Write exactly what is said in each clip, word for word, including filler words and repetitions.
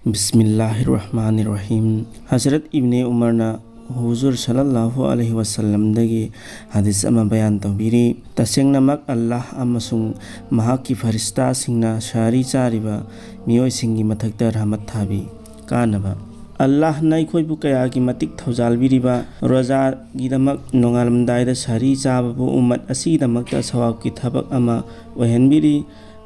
ꯕꯤꯁꯃꯤꯜꯂꯥꯍꯤꯔ ꯔꯍꯃꯥꯅꯤꯔ ꯔꯍꯤꯝ꯫ ꯍꯖꯔꯠ ꯏꯕꯅꯦ ꯎꯃꯔꯅ ꯍꯨꯖꯨꯔ ꯁꯜꯂꯜꯂꯥꯍꯨ ꯑꯂꯩꯍꯤ ꯋꯥꯁꯜꯂꯝꯗꯒꯤ ꯍꯗꯤꯁ ꯑꯃ ꯕꯌꯥꯟ ꯇꯧꯕꯤꯔꯤ꯫ ꯇꯁꯦꯡꯅꯃꯛ ꯑꯜꯂꯥꯍ ꯑꯃꯁꯨꯡ ꯃꯍꯥꯛꯀꯤ ꯐꯔꯤꯁꯇꯥꯁꯤꯡꯅ ꯁꯍꯔꯤ ꯆꯥꯔꯤꯕ ꯃꯤꯑꯣꯏꯁꯤꯡꯒꯤ ꯃꯊꯛꯇ ꯔꯍꯃꯠ ꯊꯥꯕꯤ꯫ ꯀꯥꯟꯅꯕ: ꯑꯜꯂꯥꯍꯅ ꯑꯩꯈꯣꯏꯕꯨ ꯀꯌꯥꯒꯤ ꯃꯇꯤꯛ ꯊꯧꯖꯥꯜꯕꯤꯔꯤꯕ꯫ ꯔꯣꯖꯥꯒꯤꯗꯃꯛ ꯅꯣꯡꯉꯥꯜꯂꯝꯗꯥꯏꯗ ꯁꯍꯔꯤ ꯆꯥꯕꯕꯨ ꯎꯝꯃꯠ ꯑꯁꯤꯒꯤꯗꯃꯛꯇ ꯁꯋꯥꯕꯀꯤ ꯊꯕꯛ ꯑꯃ ꯑꯣꯏꯍꯟꯕꯤꯔꯤ꯫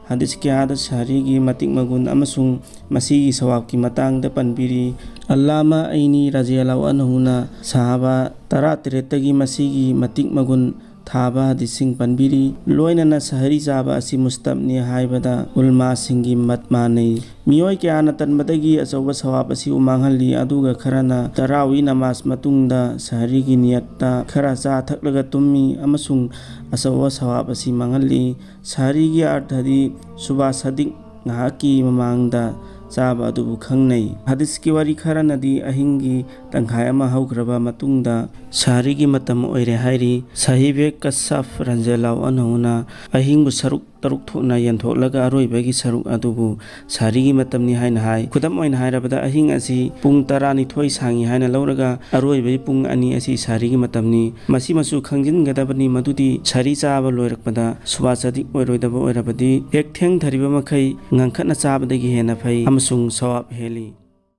ꯍꯗꯤꯁ ꯀꯌꯥꯗ ꯁꯍꯔꯤꯒꯤ ꯃꯇꯤꯛ ꯃꯒꯨꯟ ꯑꯃꯁꯨꯡ ꯃꯁꯤꯒꯤ ꯁꯋꯥꯕꯀꯤ ꯃꯇꯥꯡꯗ ꯄꯟꯕꯤꯔꯤ꯫ ꯑꯜꯂꯥꯃꯥ ꯑꯩꯅꯤ ꯔꯖꯤꯌꯜꯂꯥꯍꯨ ꯑꯟꯍꯨꯅ ꯁꯍꯥꯕꯥ ꯇꯔꯥꯇꯔꯦꯠꯇꯒꯤ ꯃꯁꯤꯒꯤ ꯃꯇꯤꯛ ꯃꯒꯨꯟ ꯊꯥꯕ ꯍꯗꯤꯁꯁꯤꯡ ꯄꯟꯕꯤꯔꯤ꯫ ꯂꯣꯏꯅꯅ ꯁꯍꯔꯤ ꯆꯥꯕ ꯑꯁꯤ ꯃꯨꯁꯇꯍꯕꯅꯤ ꯍꯥꯏꯕꯗ ꯎꯂꯃꯥꯁꯤꯡꯒꯤ ꯃꯠ ꯃꯥꯟꯅꯩ꯫ ꯃꯤꯑꯣꯏ ꯀꯌꯥꯅ ꯇꯟꯕꯗꯒꯤ ꯑꯆꯧꯕ ꯁꯋꯥꯕ ꯑꯁꯤꯕꯨ ꯃꯥꯡꯍꯜꯂꯤ, ꯑꯗꯨꯒ ꯈꯔꯅ ꯇꯔꯥꯋꯤ ꯅꯃꯥꯖ ꯃꯇꯨꯡꯗ ꯁꯍꯔꯤꯒꯤ ꯅꯤꯌꯠꯇ ꯈꯔ ꯆꯥ ꯊꯛꯂꯒ ꯇꯨꯝꯃꯤ ꯑꯃꯁꯨꯡ ꯑꯆꯧꯕ ꯁꯋꯥꯕ ꯑꯁꯤ ꯃꯥꯡꯍꯜꯂꯤ꯫ ꯁꯍꯔꯤꯒꯤ ꯑꯔꯊꯗꯤ ꯁꯨꯕꯥ ꯁꯗꯤꯛ, ꯉꯥꯏꯍꯥꯛꯀꯤ ꯃꯃꯥꯡꯗ ꯆꯥꯕ ꯑꯗꯨꯕꯨ ꯈꯪꯅꯩ꯫ ꯍꯗꯤꯁꯀꯤ ꯋꯥꯔꯤ ꯈꯔꯅꯗꯤ ꯑꯍꯤꯡꯒꯤ ꯇꯪꯈꯥꯏ ꯑꯃ ꯍꯧꯈ꯭ꯔꯕ ꯃꯇꯨꯡꯗ ꯁꯍꯔꯤꯒꯤ ꯃꯇꯝ ꯑꯣꯏꯔꯦ ꯍꯥꯏꯔꯤ꯫ ꯁꯍꯤꯕꯦ ꯀꯁꯥꯐ ꯔꯟꯖꯦꯂꯥꯎ ꯑꯅꯍꯨꯅ ꯑꯍꯤꯡꯕꯨ ꯁꯔꯨꯛ ꯇꯔꯨꯛ ꯊꯣꯛꯅ ꯌꯦꯟꯊꯣꯛꯂꯒ ꯑꯔꯣꯏꯕꯒꯤ ꯁꯔꯨꯛ ꯑꯗꯨꯕꯨ ꯁꯍꯔꯤꯒꯤ ꯃꯇꯝꯅꯤ ꯍꯥꯏꯅ ꯍꯥꯏ꯫ ꯈꯨꯗꯝ ꯑꯣꯏꯅ ꯍꯥꯏꯔꯕꯗ, ꯑꯍꯤꯡ ꯑꯁꯤ ꯄꯨꯡ ꯇꯔꯥꯅꯤꯊꯣꯏ ꯁꯥꯡꯉꯤ ꯍꯥꯏꯅ ꯂꯧꯔꯒ ꯑꯔꯣꯏꯕꯒꯤ ꯄꯨꯡ ꯑꯅꯤ ꯑꯁꯤ ꯁꯍꯔꯤꯒꯤ ꯃꯇꯝꯅꯤ꯫ ꯃꯁꯤꯃꯁꯨ ꯈꯪꯖꯤꯟꯒꯗꯕꯅꯤ ꯃꯗꯨꯗꯤ ꯁꯍꯔꯤ ꯆꯥꯕ ꯂꯣꯏꯔꯛꯄꯗ ꯁꯨꯕꯥ ꯁꯗꯤꯛ ꯑꯣꯏꯔꯣꯏꯗꯕ ꯑꯣꯏꯔꯕꯗꯤ ꯍꯦꯛ ꯊꯦꯡꯊꯔꯤꯕ ꯃꯈꯩ ꯉꯟꯈꯠꯅ ꯆꯥꯕꯗꯒꯤ ꯍꯦꯟꯅ ꯐꯩ ꯑꯃꯁꯨꯡ ꯁꯋꯥꯕ ꯍꯦꯜꯂꯤ꯫